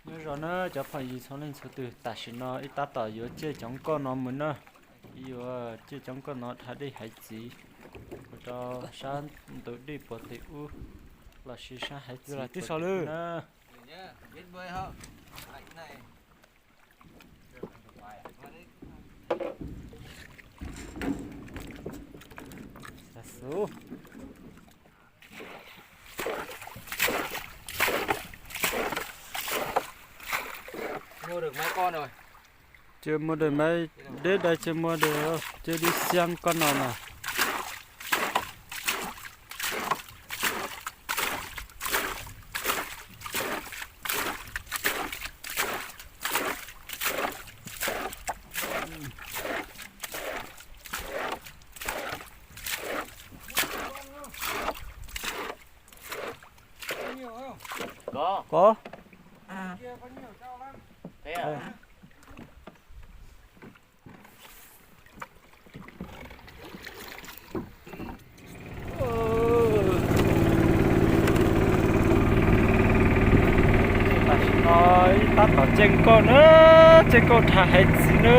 Nyob zoo na cov phooj ywg txhua leej txhua tus, tam sim no wb tab tom yuav caij cov nkoj no mus na. Wb yuav caij cov nkoj no dhau dej haiv txiv mus rau sab ntu dej puag tim ub los sis sab haiv txiv puag tim ub na. Chưa mua được mấy, đứa đây chưa mua được, chưa đi xem con nào nè. Có. Có. Thế à? Tam sim no tab tom caij nkoj na, caij nkoj dhau haiv txiv na,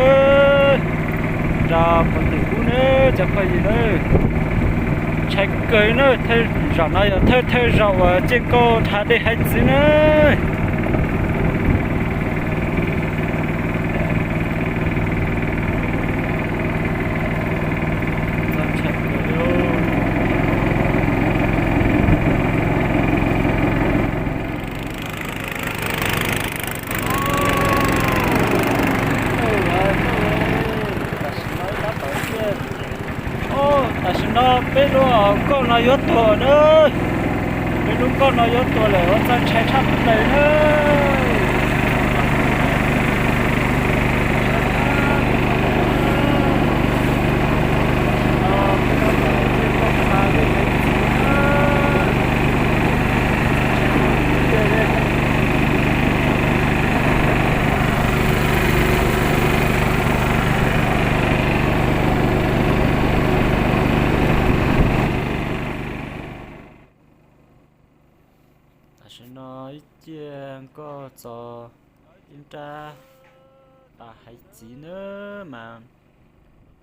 rau puag tim ub na, cov phooj ywg na. Ntshai kawg na, thawj zaum no yog thawj thawj zaum uas caij nkoj dhau dej haiv txiv na. Tam sim no peb lub nkoj no yuav tuag na, peb lub nkoj no yuav tuag lawm, ua txaus ntshai tshaj plaws na. Tam sim no ib ciaj nkoj txog ib nrab pas haiv txiv na, mas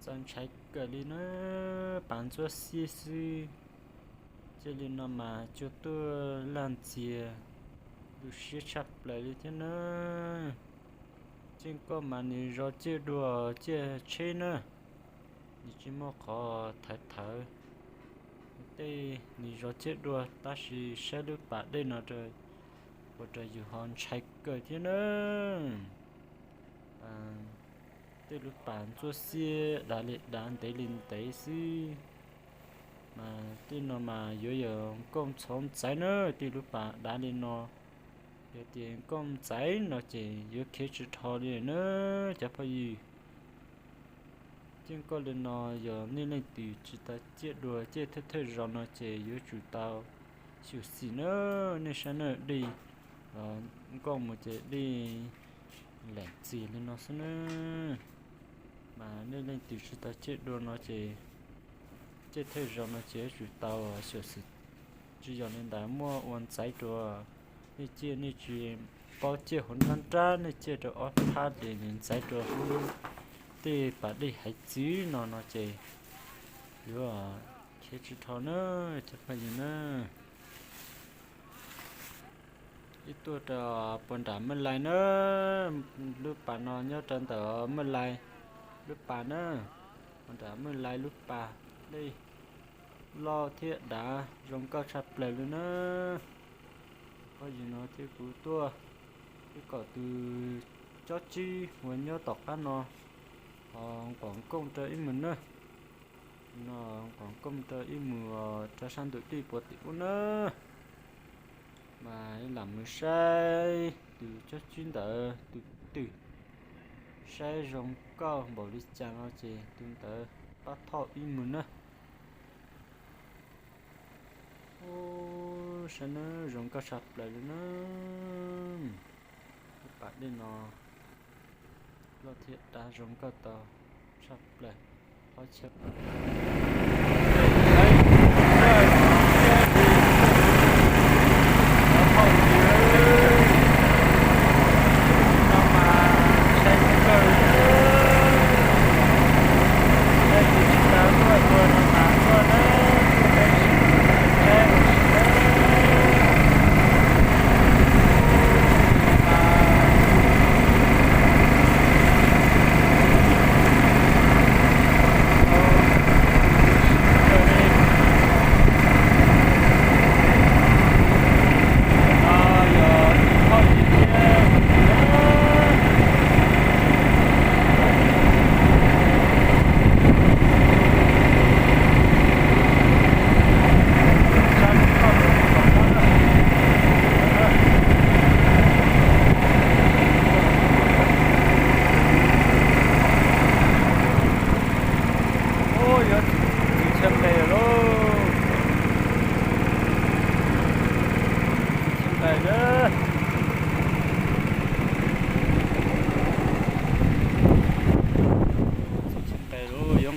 txaus ntshai kawg li na, pas ntxuab xiab xwb. Cia li no mas cua tuaj laj ntxiag, tu siab tshaj plaws li thiab na. Caij nkoj mas nws zov caij dua caij tsheb na, nws tsis muaj qhov thawv thawv. Tej nws zov caij dua tab sis saib lub pas dej no ua rau yus ho ntshai kawg thiab na. Tej lub pas ntxuab xiab dav li dav ntev li ntev xwb. Mas tej no mas yuav yog nkauj ntxhov ntxaiv na, tej lub pas dav li no. Yog tias nkauj ntxaiv no ces yuav khiav tsis dhau li na cov phooj ywg. Caij nkoj li no yog nej leej twg tsis tau caij dua caij thawj thawj zaus no ces yuav tsum tau xyuam xim na, nej saib na, dej nkoj mus ces dej lees txiag li no xwb na. Mas nej leej twg tsis tau caij dua no ces caij thawj zaus no ces yuav tsum tau xyuam xim. Tsis yog li ntawd muaj ua ntxaiv dua, nej ciaj nej tsis paub ciaj hauv nruab nrab, nej ciaj rau ob phab ces nws ntxaiv dua hauv tej pas dej haiv txiv no no ces yuav khiav tsis dhau na cov phooj ywg na. Ib tuaj rau puag nram Maj Lais na, lub pas no nyob rau ntawm Maj Lais lub pas na, puag nram Maj Lais lub pas, dej loj thiab dav zoo nkauj tshaj plaws li na. Phooj ywg no thiab kuv tuaj, ib kom tus cob tsib uas nyob tom qab no ho nqos nkoj rau ib mus na. No nqos nkoj rau ib mus rau sab ntug dej puag tim ub na. Mas lam mus saib tus cob tsib ntawd tus twg saib zoo nkauj npaum li cas no ces tus ntawd pab thauj ib mus na. Ub, saib na, zoo nkauj tshaj plaws li na. Lub pas dej no loj thiab dav zoo nkauj tau tshaj plaws. Qhov chaw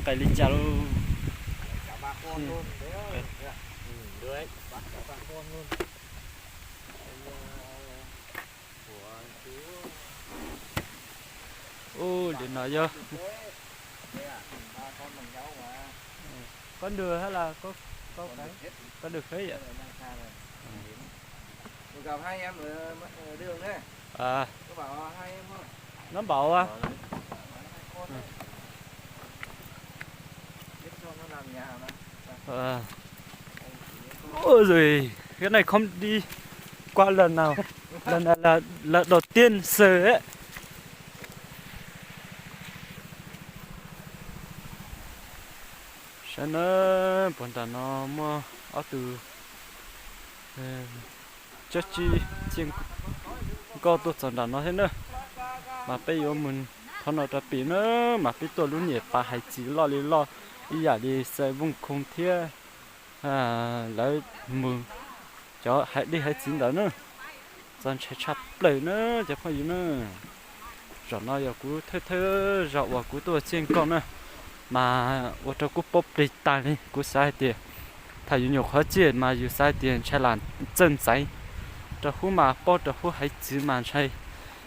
qais li cas lauj. Ub, li no yog koj nrug hab las koj, koj nrug khab yam. Nó bảo Ôi rồi, cái này không đi qua lần nào. Lần này là, là đầu tiên sờ ấy. Saib na, puag nram no muaj ob tug tsob tsib txiaj nkoj tuaj txog nram no thiab na. Mas peb yuav mus thov no rau pem na, mas peb tuaj lub nyem pas hais txiv loj li loj ib yam li Xais Vooj Khoo thiab lawv mus cov hais dej hais txiv ntawd na. Txaus ntshai tshaj plaws na cov phooj ywg na. Zaum no yog kuv thawj thawj zaug uas kuv tuaj ua txiaj nkoj na, mas ua rau kuv paub plig tag li. Kuv xav hais tias thaum yus nyuam qhuav txiaj mas yus xav hais tias ntshai lam txawj ntxaiv rau hub mas paub rau hub hais txiv mas ntshai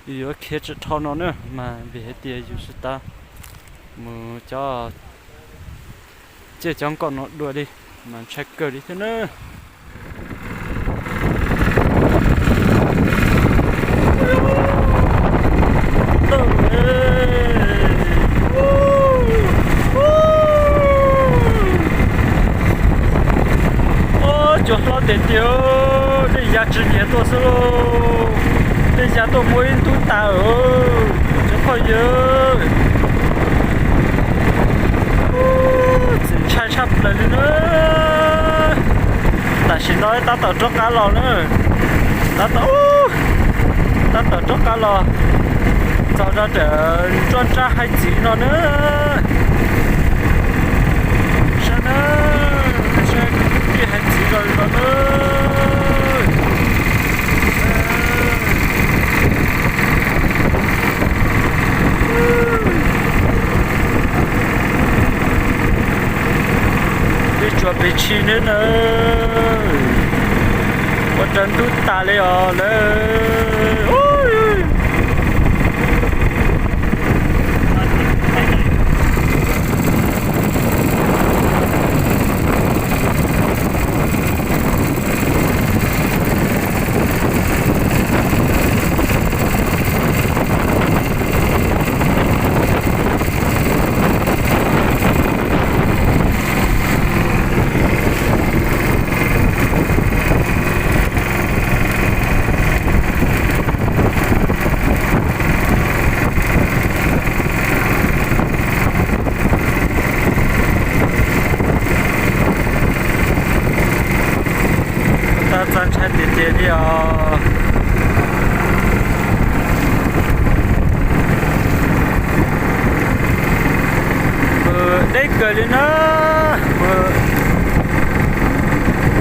yus yuav khiav tsis dhau no na, mas vim hais tias yus tsis tau mus cov txiaj cov nkoj no dua li, mas ntshai kawg li thiab na. Ub, cua hlob tiag tiag, dej ya tsis nyiam tuaj xwb lauj. Dej ya tuaj muaj ib ntub tas, cov phooj ywg. Txaus ntshai tshaj plaws li na. Tam sim no tab tom rov qab los na. Tab tom, tab tom rov qab los txog rau ntawm nruab nrab hais txiv no na. Saib na, saib kwv tij hais txiv los no na. Ib tsuas pes tsawg thiab na. Ua rau ntub tas li os lawm. Txaus ntshai tiag tiag li os. Deb kawg li na.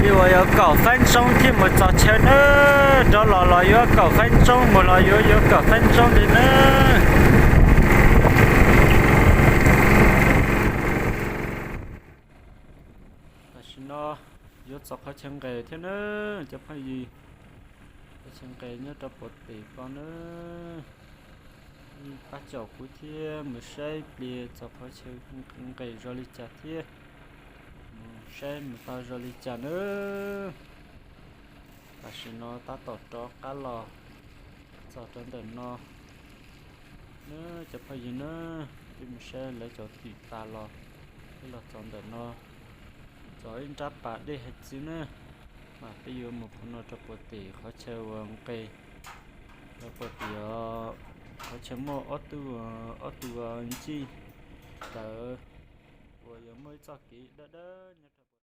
Ib uas yuav kaum feeb tsoob thiaj mus txog chaw na. Rov los los yuav kaum feeb tsoob, mus los yuav yuav kaum feeb tsoob li na. Tam sim no yuav txog qhov chaw nqes thiab na cov phooj ywg. Qhov chaw nqes nyob rau puag tim ko na. Pab caum kuv thiab mus saib pliag txog qhov chaw nqes zoo li cas thiab mus saib mus tau zoo li cas na. Tam sim no tab tom rov qab los txog rau ntawm no na cov phooj ywg na. Peb mus saib lawv cov twm tas los, peb los txog ntawm no, txog ib nrab pas dej hais txiv na. Mas peb yuav mus qhov no rau puag tim qhov chaw uas nqes rau puag tim os, qhov chaw muaj ob tug, ob tug ncig ntawd uas yuav muaj ib txoj kev dawb dawb nyob